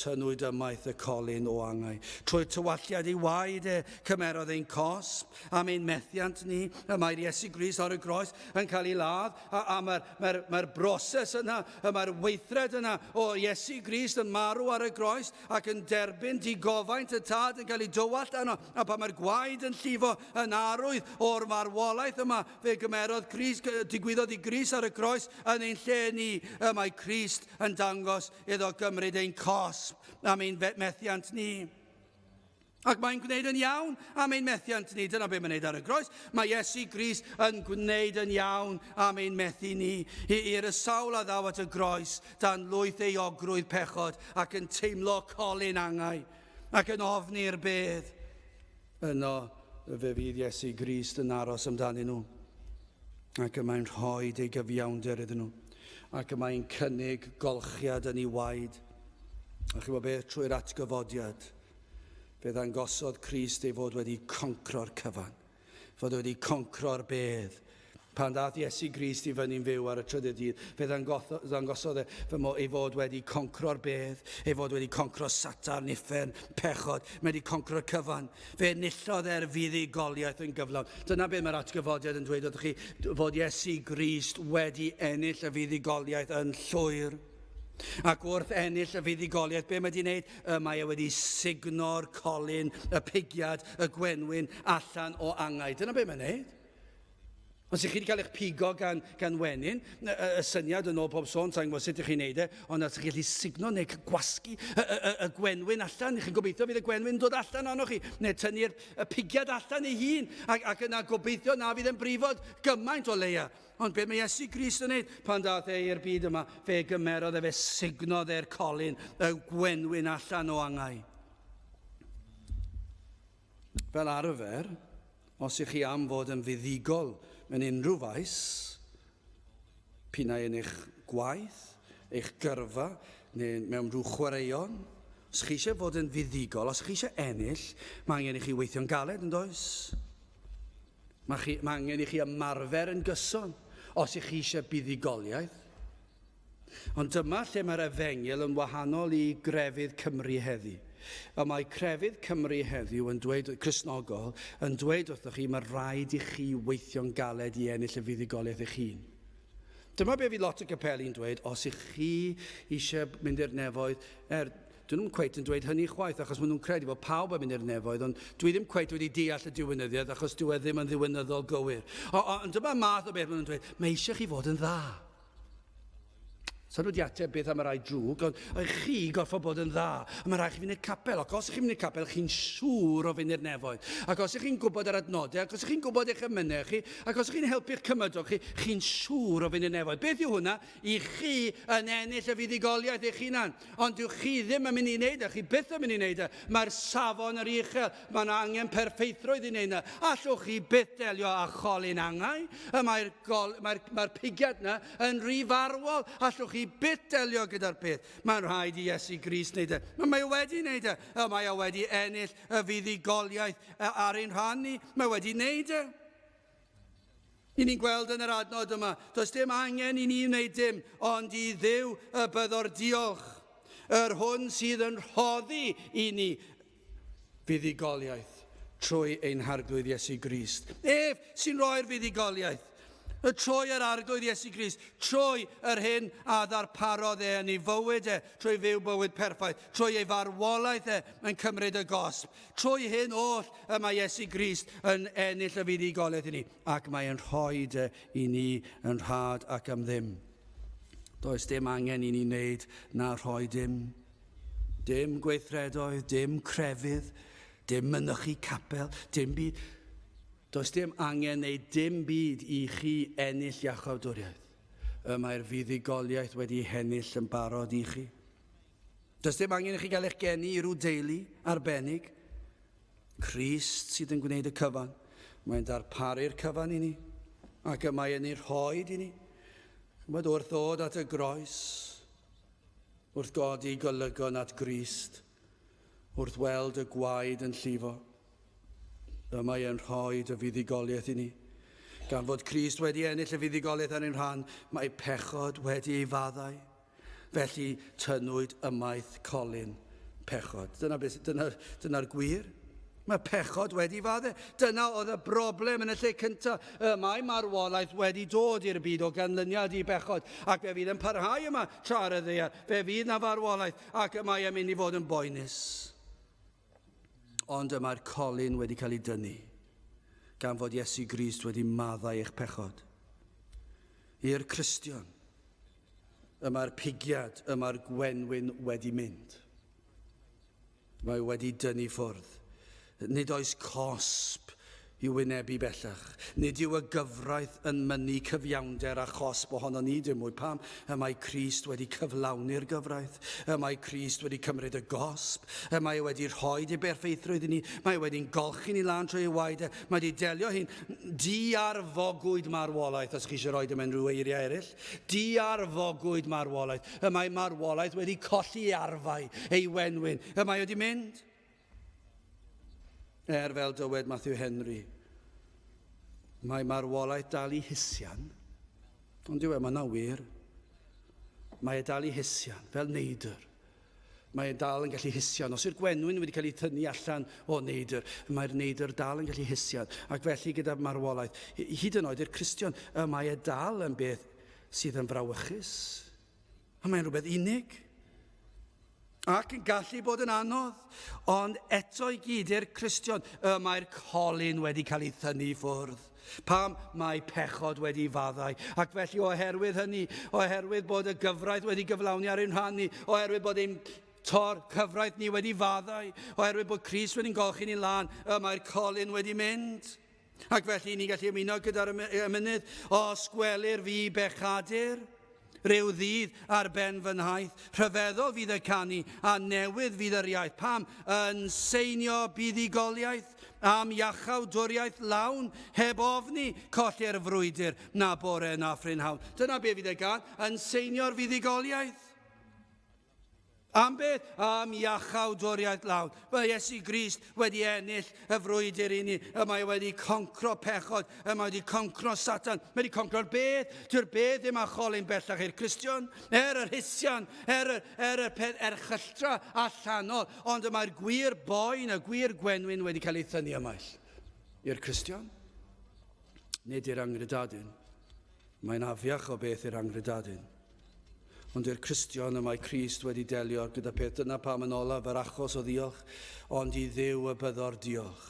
Tynnwyd ymaith y colyn o angau. Trwy'r tywalliad ei waed e, cymerodd ein cosb am ein methiant ni. Y mae'r Iesu Grist ar y groes yn cael ei ladd, a, a mae'r mae mae broses yna, y mae'r weithred yna o Iesu Grist yn marw ar y groes ac yn derbyn digofaint y tad yn cael ei dywallt arno, a pan mae'r gwaed yn llifo yn arwydd o'r farwolaeth yma, fe gymerodd Crist, digwyddodd i Grist ar y groes yn ein lle ni, y mae Crist yn dangos iddo gymryd ein cosb am ein methiant ni. Ac mae'n gwneud yn iawn am ein methiant ni. Dyna beth mae'n gwneud ar y groes. Mae Iesu Grist yn gwneud yn iawn am ein methu ni. I'r y sawl a ddaw at y groes dan lwyth euogrwydd pechod ac yn teimlo colyn angau ac yn ofni'r bedd. Yno fe fydd Iesu Grist yn aros amdanyn nhw ac y mae'n rhoi ei gyfiawnder iddyn nhw ac y mae'n cynnig golchiad yn ei waed. A chi'n gwybod beth, trwy'r atgyfodiad, fe ddangosodd Crist ei fod wedi concro'r cyfan, fod wedi concro'r bedd. Pan ddaeth Iesu Grist i fyny'n fyw ar y trydydd dydd, fe ddangosodd e fy mo ei fod wedi concro'r bedd, ei fod wedi concro Satan, uffern, pechod, mae wedi concro'r cyfan. Fe enillodd e'r fuddugoliaeth yn gyflawn. Dyna beth mae'r atgyfodiad yn dweud wrthych chi, fod Iesu Grist wedi ennill y fuddugoliaeth yn llwyr. Ac wrth ennill y fuddugoliaeth, be mae wedi wneud? Y mae e wedi sugno'r colyn, y pigiad, y gwenwyn allan o angau. Dyna be mae'n wneud. Os ych chi wedi cael eich pigo gan, gan wenyn, y, y, y syniad yn ôl pob sôn, sa'n gwybod sut ych chi'n neud e, ond os ych chi'n gallu sugno neu gwasgu y, y, y, y gwenwyn allan, ych chi'n gobeithio fydd y gwenwyn yn dod allan ohonoch chi, neu tynnu'r y pigiad allan ei hun, ac, ac yna gobeithio na fydd yn brifod gymaint o leia. Ond beth mae Iesu Grist yn neud pan daeth e i'r byd yma, fe gymerodd e, fe sugnodd e'r colyn, y gwenwyn allan o angau. Fel arfer, os ych chi am fod yn fuddugol mewn unrhyw faes, p'un ai yn eich gwaith, eich gyrfa, neu mewn rhyw chwaraeon, os chi eisiau fod yn fuddugol, os chi eisiau ennill, mae angen i chi weithio'n galed, yn does? Mae, chi, mae angen i chi ymarfer yn gyson os ych chi eisiau buddugoliaeth. Ond dyma lle mae'r efengyl yn wahanol i grefydd Cymru heddi. Y mae crefydd Cymru heddiw yn dweud, Cristnogol, yn dweud wrthoch chi, mae rhaid i chi weithio'n galed i ennill y fuddugoliaeth eich hun. Dyma be fydd lot o capeli'n dweud, os ych chi eisiau mynd i'r nefoedd, er, dyn nhw'n cweit yn dweud hynny chwaith, achos maen nhw'n credu bod pawb yn mynd i'r nefoedd, ond dwi ddim cweit wedi deall y diwinyddiaeth, achos dyw e ddim yn ddiwinyddol gywir. Ond dyma math o beth maen nhw'n dweud, mae eisiau chi fod yn dda. So nhw wedi ateb beth am y rai drwg, ond oedd chi gorfod bod yn dda. A mae rhaid chi fynd i'r capel, ac os ych chi'n mynd i'r capel, chi'n siŵr o fynd i'r nefoedd. Ac os ych chi'n gwybod yr adnodau, ac os ych chi'n gwybod eich emynau chi, ac os ych chi'n helpu'ch cymydog chi, chi'n siŵr o fynd i'r nefoedd. Beth yw hwnna? I chi yn ennill y fuddugoliaeth eich hunan. Ond dyw chi ddim yn mynd i wneud e, chi byth yn mynd i wneud e. Mae'r safon yr uchel, Mae yna angen perffeithrwydd i wneud yna. Allwch chi byth delio â cholyn angau? Y mae'r mae mae pigiad yna yn rhy farwol. Allwch chi byth delio gyda'r peth. Mae'n rhaid i Iesu Grist wneud e. Mae e wedi wneud e. Y mae e wedi ennill y fuddugoliaeth ar ein rhan ni. Mae wedi wneud e. I ni'n gweld yn yr adnod yma, does dim angen i ni wneud dim, ond i Dduw y byddo'r diolch, yr hwn sydd yn rhoddi i ni fuddugoliaeth trwy ein Harglwydd Iesu Grist. Ef sy'n rhoi'r fuddugoliaeth. Y trwy yr Arglwydd Iesu Grist, trwy yr hyn a ddarparodd e yn ei fywyd e, trwy fyw bywyd perffaith, trwy ei farwolaeth e yn cymryd y gosb. Trwy hyn oll y mae Iesu Grist yn ennill y fuddugoliaeth i ni, ac mae e'n rhoi e i ni yn rhad ac am ddim. Does dim angen i ni wneud na rhoi dim. Dim gweithredoedd, dim crefydd, dim mynychu capel, dim byd. Does dim angen neu dim byd i chi ennill iachawdwriaeth. Y mae'r fuddugoliaeth wedi hennill yn barod i chi. Does dim angen i chi gael eich geni i rhyw deulu arbennig. Crist sydd yn gwneud y cyfan. Mae'n darparu'r cyfan i ni, ac y mae yn ei rhoed i ni. Chymod, wrth ddod at y groes, wrth godi golygon at Grist, wrth weld y gwaed yn llifo, y mae yn rhoi y fuddugoliaeth i ni. Gan fod Crist wedi ennill y fuddugoliaeth ar ein rhan, mae pechod wedi ei faddau. Felly tynnwyd ymaith colyn pechod. Dyna beth, dyna'r dyna gwir. Mae pechod wedi fadde. Dyna oedd y broblem yn y lle cyntaf. Y mae marwolaeth wedi dod i'r byd o ganlyniad i bechod. Ac fe fydd yn parhau yma tra ar y ddaear. Fe fydd na farwolaeth ac y mae yn mynd i fod yn boenus. Ond y mae'r colyn wedi cael ei dynnu gan fod Iesu Grist wedi maddau eich pechod. I'r Cristion, Y mae'r pigiad, y mae'r gwenwyn wedi mynd. Mae wedi dynnu ffwrdd. Nid oes cosb i'w wynebu bellach. Nid yw y gyfraith yn mynnu cyfiawnder a chosb ohono ni dim mwy. Pam? Y mae Crist wedi cyflawni'r gyfraith. Y mae Crist wedi cymryd y gosb. Y mae wedi rhoi ei berffeithrwydd i ni. Mae wedi'n golchi ni lan trwy ei waed e. Mae wedi delio hi'n diarfogwyd marwolaeth, os chi eisiau rhoi e mewn rhyw eiriau eraill. Diarfogwyd marwolaeth. Y mae marwolaeth wedi colli ei arfau, ei wenwyn. Y mae wedi mynd. Er fel dywed Matthew Henry, mae marwolaeth dal i hisian. Ond yw e, mae yna wir. Mae e dal i hisian, fel neidr. Mae e dal yn gallu hisian. Os yw'r gwenwyn wedi cael ei thynnu allan o neidr, mae'r neidr dal yn gallu hisian. Ac felly gyda marwolaeth, hyd yn oed i'r Cristion, y mae e dal yn beth sydd yn frawychus. A mae'n rhywbeth unig. Ac yn gallu bod yn anodd, ond eto i gyd i'r Cristion, y mae'r colyn wedi cael ei thynnu i ffwrdd. Pam mae pechod wedi faddau. Ac felly oherwydd hynny, oherwydd bod y gyfraith wedi gyflawni ar ein rhan ni, oherwydd bod ein tor cyfraith ni wedi faddau, oherwydd bod Crist wedi'n golchi ni'n lân, y mae'r colyn wedi mynd. Ac felly ni'n gallu ymuno gyda'r emynydd, os gwelir fi bechadur, rhyw ddydd ar ben fy nhaith, rhyfeddol fydd y canu, a newydd fydd yr iaith. Pam? Yn seinio buddugoliaeth am iachawdwriaeth lawn, heb ofni colli'r frwydr, na bore na phrynhawn. Dyna be fydd y gan, yn seinio'r fuddugoliaeth. Am beth? Am iachawdwriaeth lawn. Mae Iesu Grist wedi ennill y frwydr i ni. Y mae wedi concro pechod. Y mae wedi concro Satan. Mae wedi concro'r bedd. Dyw'r bedd ddim â cholyn bellach i'r Cristion. Er yr hisian, er yr, er yr peth erchylltra allanol. Ond y mae'r gwir boen, y gwir gwenwyn wedi cael ei thynnu ymaith. I'r Cristion. Nid i'r angredadun. Mae'n afiach o beth i'r angredadun. Ond i'r Cristion y mae Crist wedi delio gyda peth. Dyna pam yn olaf yr achos o ddiolch, ond i Dduw y byddo'r diolch.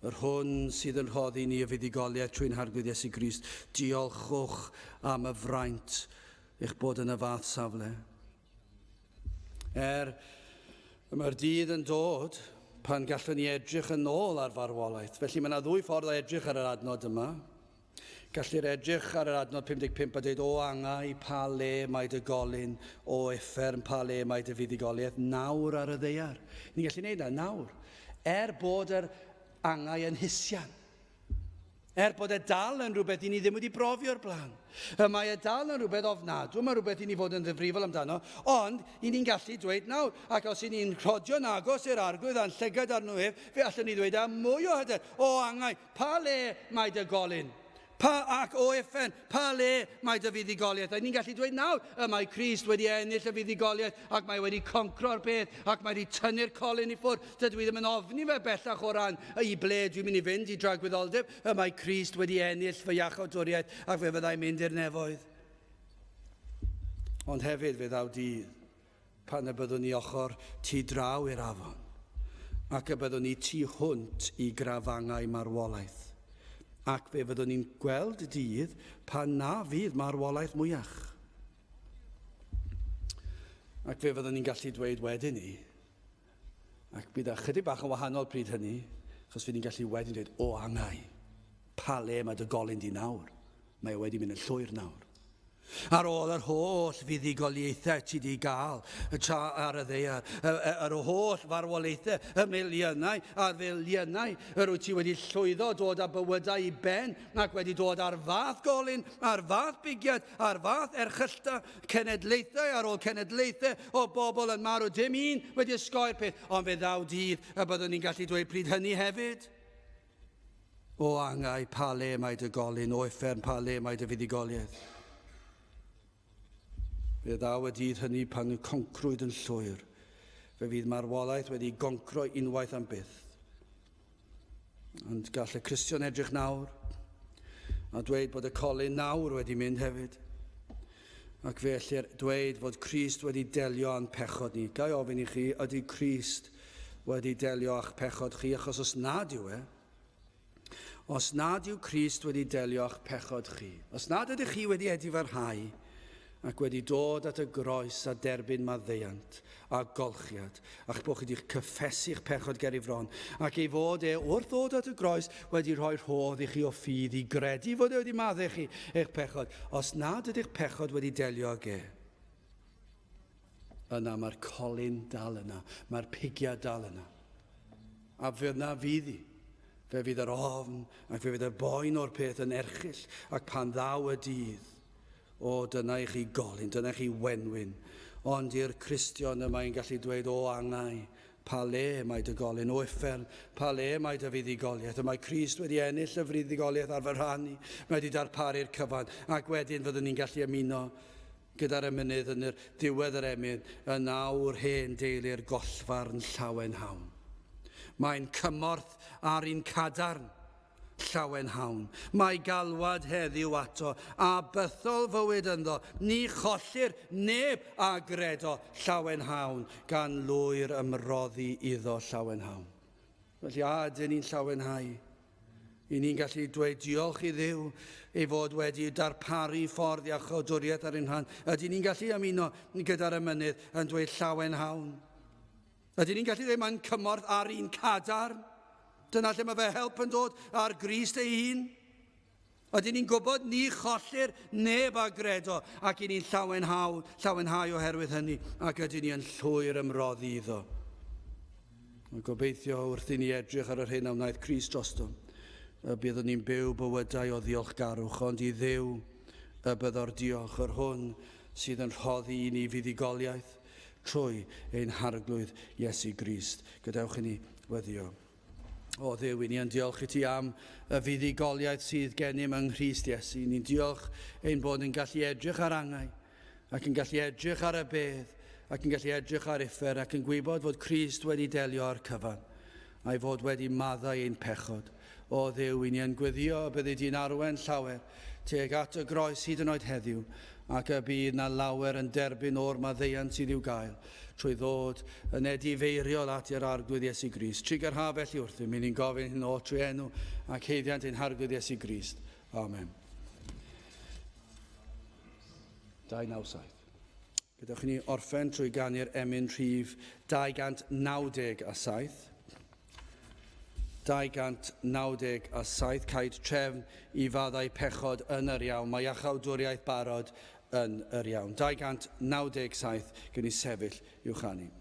Yr hwn sydd yn rhoddi ni y fuddugoliaeth trwy'n Harglwydd Iesu Grist, diolchwch am y fraint eich bod yn y fath safle. Er y mae'r dydd yn dod pan gallwn ni edrych yn ôl ar farwolaeth. Felly mae yna ddwy ffordd o edrych ar yr adnod yma. Gellir edrych ar yr adnod 55 a dweud, O angau, pa le mae dy golyn, o uffern, pa le mae dy fuddugoliaeth, nawr ar y ddaear. Ni'n gallu gwneud na, nawr. Er bod yr angau yn hisian. Er bod e dal yn rhywbeth i ni ddim wedi brofi o'r blaen. Y mae e dal yn rhywbeth ofnadw, mae rhywbeth i ni fod yn ddifrifol amdano, ond i ni'n gallu dweud nawr, ac os i ni'n rhodio'n agos i'r arglwydd a'n llygad arno ef, fe allwn ni ddweud â mwy o hyder, o angau, Pa le mae dy golyn? Pa, ac o uffern, pa le mae dy fuddugoliaeth? A ni'n gallu dweud nawr, y mae Crist wedi ennill y fuddugoliaeth ac mae wedi concro'r beth ac mae wedi tynnu'r colyn i ffwrdd. Dydw i ddim yn ofni fe bellach o ran i ble dwi'n mynd i fynd i dragwyddoldeb. Y mae Crist wedi ennill fy iachawdwriaeth ac fe fyddai'n mynd i'r nefoedd. Ond hefyd fe ddaw dydd pan y byddwn ni ochr tu draw i'r afon, ac y byddwn ni tu hwnt i grafangau marwolaeth, ac fe fyddwn ni'n gweld dydd pan na fydd marwolaeth mwyach. Ac fe fyddwn ni'n gallu dweud wedyn ni, ac bydd ychydig bach yn wahanol pryd hynny, achos fydd ni'n gallu wedyn dweud, o angau, pa le mae dy golyn di nawr? Mae e wedi mynd yn llwyr nawr. Ar ôl yr holl fuddugoliaethau ti di gael tra ar y ddaear, yr holl farwolaethau, y miliynau a'r filiynau yr wyt ti wedi llwyddo dod â bywydau i ben ac wedi dod ar fath golyn, ar fath bigiad, ar fath erchyllta, cenedlaethau ar ôl cenedlaethau o bobl yn marw, dim un wedi ysgoi'r peth, ond fe ddaw dydd y byddwn ni'n gallu dweud pryd hynny hefyd. O angau, pa le mae dy golyn? O uffern, pa le mae dy fuddugoliaeth? Fe ddaw y dydd hynny pan y concrwyd yn llwyr. Fe fydd marwolaeth wedi goncro unwaith am byth. Ond gall y Cristion edrych nawr a dweud bod y colyn nawr wedi mynd hefyd. Ac fe ellir dweud fod Crist wedi delio â'n pechod ni. Ga i ofyn i chi, ydy Crist wedi delio â'ch pechod chi? Achos os nad yw e, os nad yw Crist wedi delio â'ch pechod chi, os nad ydych chi wedi edifarhau ac wedi dod at y groes a derbyn maddeuant a golchiad, a'ch bod chi wedi'ch cyffesu'ch pechod ger ei fron, ac ei fod e wrth ddod at y groes wedi rhoi rhodd i chi o ffydd i gredu fod e wedi maddau chi eich pechod, os nad ydych pechod wedi delio ag e, yna mae'r colyn dal yna, mae'r pigiad dal yna. A fe yna fydd hi. Fe fydd yr ofn ac fe fydd y boen o'r peth yn erchyll, ac pan ddaw y dydd, O, dyna i chi golyn, dyna i chi wenwyn. Ond i'r Cristion y mae'n gallu dweud, O angau, pa le mae dy golyn? O uffern, pa le mae dy fuddugoliaeth? Y mae Crist wedi ennill y fuddugoliaeth ar fy rhan i. Mae wedi darparu'r cyfan. Ac wedyn fyddwn ni'n gallu ymuno gyda'r emynydd yn yr diwedd yr emyn, yn awr hen deulu'r gollfarn llawenhawn. Mae'n cymorth ar un cadarn. Llawenhawn. Mae galwad heddiw ato, a bythol fywyd ynddo, ni chollir neb a gredo, llawenhawn, gan lwyr ymroddi iddo, llawenhawn. Felly, a ydyn ni'n llawenhau? I ni'n gallu dweud diolch i Dduw ei fod wedi darparu ffordd iachawdwriaeth ar ein rhan. Ydyn ni'n gallu ymuno gyda'r emynydd yn dweud llawenhawn? Ydyn ni'n gallu dweud mae'n cymorth ar un cadarn? Dyna lle mae fe help yn dod ar Grist ei hun. Ydyn ni'n gwybod ni chollir neb a gredo ac i ni'n llawenhau, llawenhau oherwydd hynny ac ydyn ni yn llwyr ymroddi iddo. Mae gobeithio wrth i ni edrych ar yr hyn a wnaeth Crist drostom, y byddwn ni'n byw bywydau o ddiolchgarwch, ond i Dduw y byddo'r diolch, yr hwn sydd yn rhoddi i ni fuddugoliaeth trwy ein Harglwydd Iesu Grist. Gadewch i ni weddio. O Dduw, i ni yn diolch i ti am y fuddugoliaeth sydd gennym yng Nghrist Iesu. Ni'n diolch ein bod yn gallu edrych ar angau, ac yn gallu edrych ar y bedd, ac yn gallu edrych ar uffern, ac yn gwybod fod Crist wedi delio â'r cyfan, a'i fod wedi maddau ein pechod. O Dduw, i ni yn gweddio y byddi di'n arwain llawer tuag at y groes hyd yn oed heddiw, ac y bydd na lawer yn derbyn o'r maddeuant sydd i'w gael trwy ddod yn edifeiriol at yr Arglwydd Iesu Grist. Trugarha felly wrthym, i ni'n gofyn hyn oll trwy enw ac haeddiant ein Harglwydd Iesu Grist. Amen. 297. Gadewch i ni orffen trwy ganu'r emyn rhif 297. 297, caed trefn i faddau pechod yn yr iawn. Mae iachawdwriaeth barod yn yr iawn. 297, gen i sefyll i'w chanu.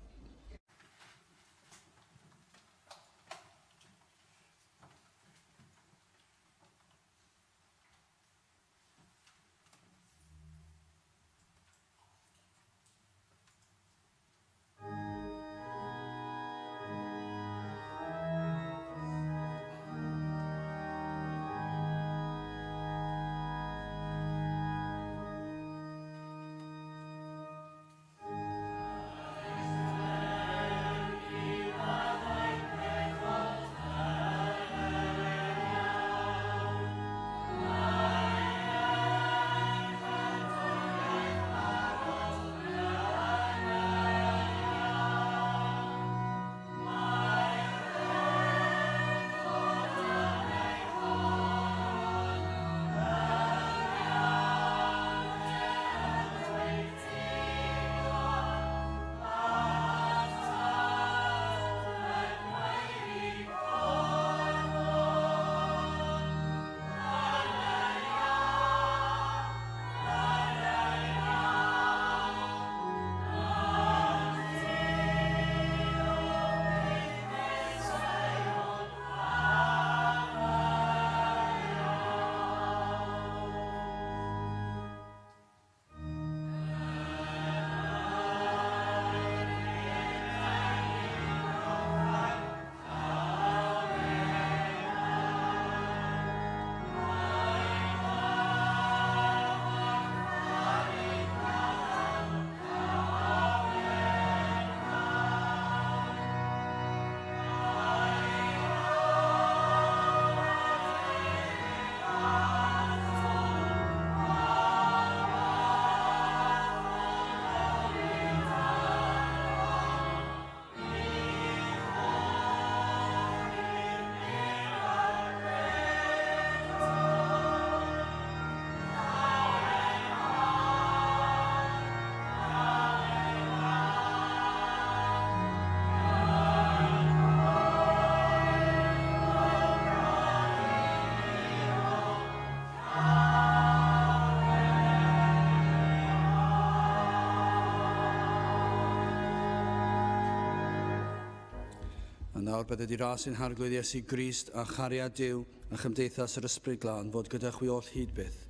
A nawr bydded i ras ein Harglwydd Iesu Grist a chariad Duw a chymdeithas yr Ysbryd Glân fod gyda chwi oll hyd byth.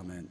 Amen.